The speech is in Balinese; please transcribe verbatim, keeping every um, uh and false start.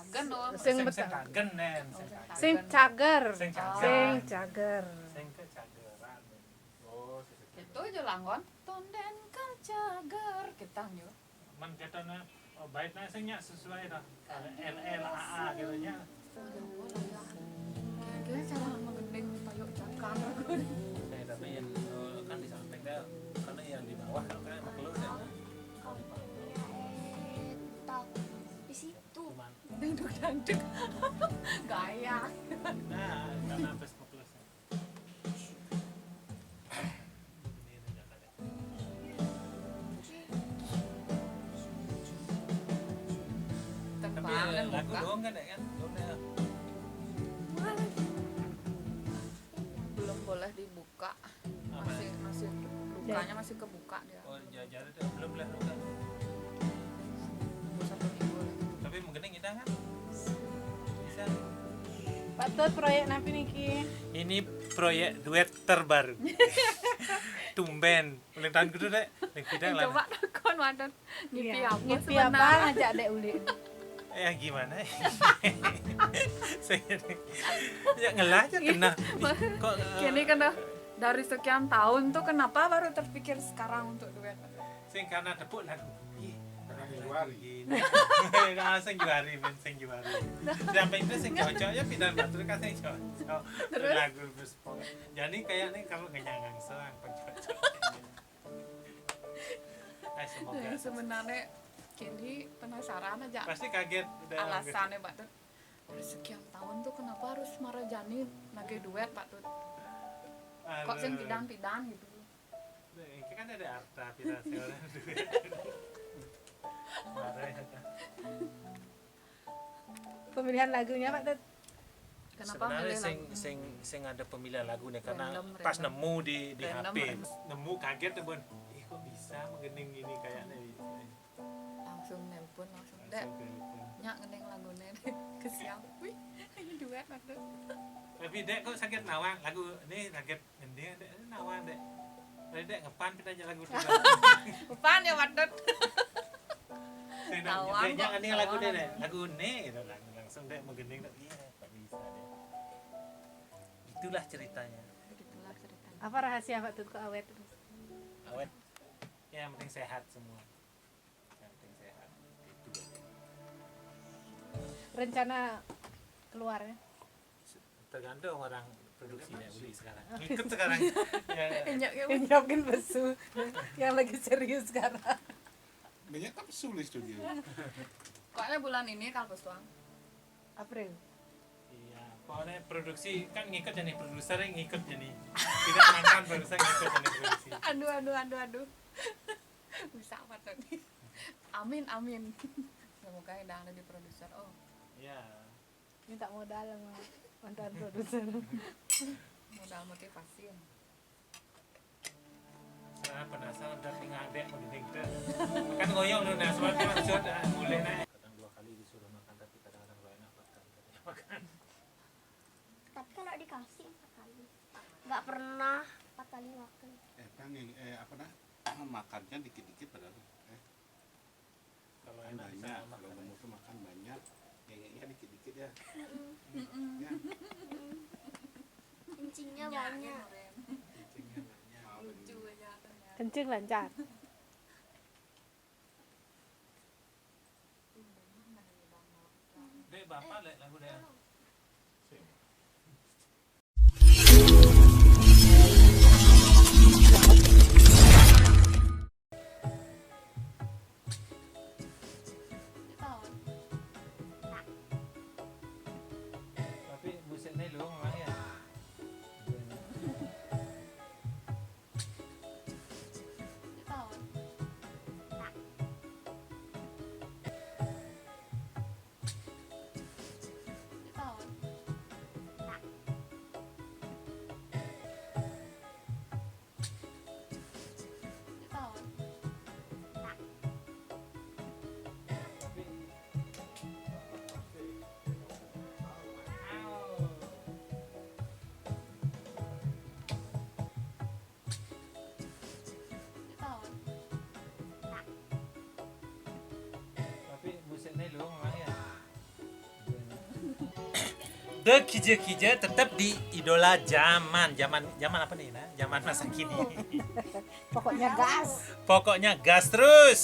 Agen, oh. Sing Sing beta- sing kagen nen, sing kagen. Sing cager. Sing cager. Sing cager. Sing kecageran. Oh, sisi. Itu aja langgon. Tonden kacager kita nyu. Men katanya, oh, baiknya sing nyak sesuai dah. L L A A gitu nya. Kayak cara menggending payok cakar. Eh, tapi yang, eh, kan di samping dah, karena yang di bawah kan kayak makhluk ya. Tok. Di situ. Cuman, Dangdut dangdut. Gaya. Nah, karena habis makhluknya. Begini aja kan ya. Tapi Terbang dan lagu buka. Doang kan ya kan? Doang ya. Belum boleh dibuka. Apa? Masih masih lukanya masih kebuka dia. Oh, jajar itu belum lah buka. Nunggu satu minggu lagi. Tapi mungkin kita kan bisa. Patut proyek napi niki? Ini proyek duet terbaru. Tumben. Ulang tahun kudu dek. Ning bidang lah. Coba takon wadah. Ngipi Iya. apa Ngipi apa sebenarnya? Ngajak dek uli? Eh, gimana? Saya ya ngelah aja kena. Kok eh, Gini kan dah, dari sekian tahun tuh kenapa baru terpikir sekarang untuk duet? Sing karena tepuk lagu. Ih, Karena juari. Nah, sing juari, men sing juari. Sampai itu sing cocok ya pindah batur kan sing cocok. Terus? Lagu terus. Jadi kayaknya kalau kenyang langsung apa cocok. Eh, semoga. Jadi sebenarnya Kini penasaran aja Pasti kaget udah. Alasannya Pak Tut. Dari sekian tahun tuh kenapa harus Marajani nage duet Pak Tut? Kok sing pidan-pidan gitu? Ini kan ada Arta Pirasi orang duet. Marah ya. Pemilihan lagunya Pak Tut? Kenapa Sebenarnya milih sing lagu? Sing sing ada pemilihan lagu nih karena Random, pas random. Nemu di di Random, H P. Random. Nemu kaget tuh Bun. Ih, kok bisa menggening ini kayaknya bisa. Langsung nelpon langsung dek. Langsung telepon. Nyak ngening lagunya ke siang. Wih, ini duet Pak Tut. Tapi dek kok sakit nawang lagu ini kaget ngendi dek nawang dek. Tadi dek ngepan kita aja lagu dulu. Upan ya Pak Tut. Saya Nawang nanya, kok, jangan nih lagu nawang. Dek. Lagu nih itu lang- langsung dek menggening dek. Iya, kok bisa dek. Itulah ceritanya. Begitulah ceritanya. Apa rahasia Pak Tut kok awet terus? Awet. Ya, yang penting sehat semua. Yang penting sehat. Itu aja. Rencana keluarnya? Tergantung orang produksinya uli sekarang. Ngikut sekarang. Ya. Enyak ya. Yang nyiapin besu. Yang lagi serius sekarang. Banyak kan pesu di studio. Koknya bulan ini kalau pesuang. April. Iya, pokoknya produksi kan ngikut jadi produser yang ngikut jadi. Tidak mantan produser ngikut jadi produksi. Aduh aduh aduh aduh. Bisa apa tuh nih? Amin amin. Semoga yang ada di produser. Oh, Iya. Minta modal sama mantan produser. Modal motivasi. Saya penasaran dan tinggal dek begini kita. Kan ngoyong lu nah, semua kan sudah boleh naik. Kadang dua kali disuruh makan tapi kadang-kadang kalau enak makan katanya makan. Tapi kalau dikasih empat kali. Nggak pernah empat kali makan. Eh, kan yang eh apa dah? Makannya dikit-dikit padahal. Eh, Kalau kan enak bisa banyak. makan. Kalau gemuk tuh makan banyak. Ngengeknya dikit-dikit ya. Ya, Kencingnya banyak. Kencingnya banyak. mau Lucu aja ternyata. Kencing lancar. Dek bapak lek lagu dek. Tapi musiknya lu memang ya. The Kija-Kija tetap di idola zaman. Zaman zaman apa nih, nah? Zaman masa kini. Pokoknya gas. Pokoknya gas terus.